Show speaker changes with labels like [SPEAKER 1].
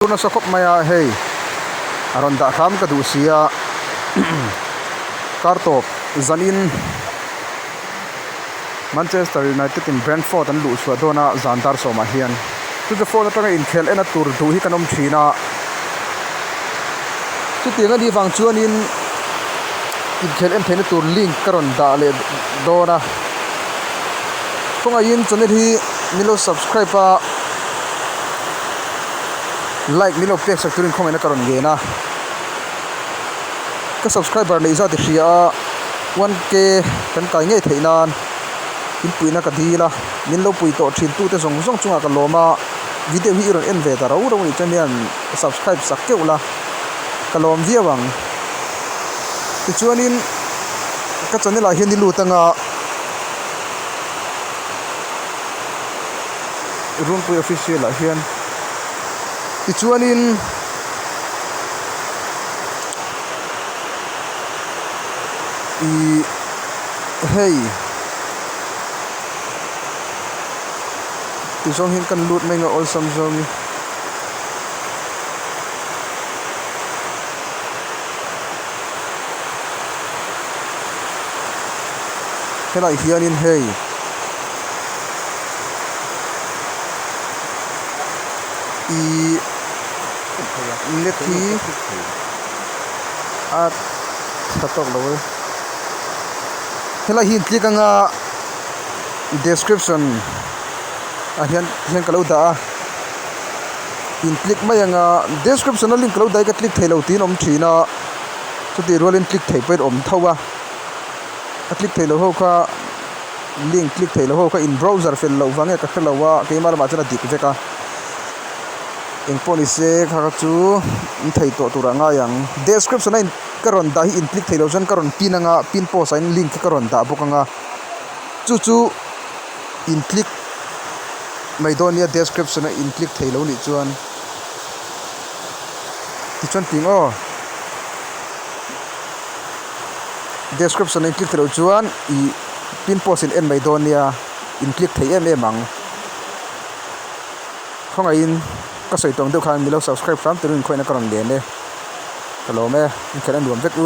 [SPEAKER 1] Nasa khawp mai a hei a rawn dah hram ka duh si a kar tawp zanin Manchester United in Brentford an luh chhuah dawn a zan dar sawmah hian chu chu phone atanga inkhel en a tur duh hi kan awm thin a chutiang a nih vang chuanin inkhel en theihna tur link ka rawn dah leh dawn a khawngaihin channel hi min lo subscribe a. Like min lo pek sak turin khawngaihna ka rawn ngen a, ka subscriber neih zat i hria a, 1k kan kai ngei theih nan in puihna ka dil a, min lo pui tawh thin tute zawng zawng chungah ka lawm a, video hi i rawn en ve ta rau rau a nih chuan hian subscribe sak keuh la, ka lawm viau ang. Tichuanin ka channel ah hian i lut anga. Runpui official ah hian tichuanin ihh hei ti zawng hian kan lut mai ang a awlsam zawngin. Helaiah hianin hei. Ihh net hi a tha tawk lo e helai hi in click anga description ah hian hian ka lo dah a in click mai anga description a link ka lo dah hi ka click theilo tiin a awm thin a chutih rualin click theih pawhin a awm tho a a click theilo ho kha. Link click theih loh ho kha in browser fel loh vang nge ka hre lo a keimah lamah chuan a dik vek a engpawh ni se kha kha chu in thei tawh turah ngai ang description a in ka rawn dah hi in click theih loh chuan ka rawn pin anga pin post ah hian link hi ka rawn dah bawk anga chu chu in click mai dawn nia description a in click theih loh nih chuan tichuan ting aw. Description in click theih loh chuan ih pin post in en mai dawn nia in click thei em em ang khawngaihin ka sawi tawng deuh khan milo subscribe hram turin khawiahna ka rawn len e ka lawm e in khelh a nuam vek u.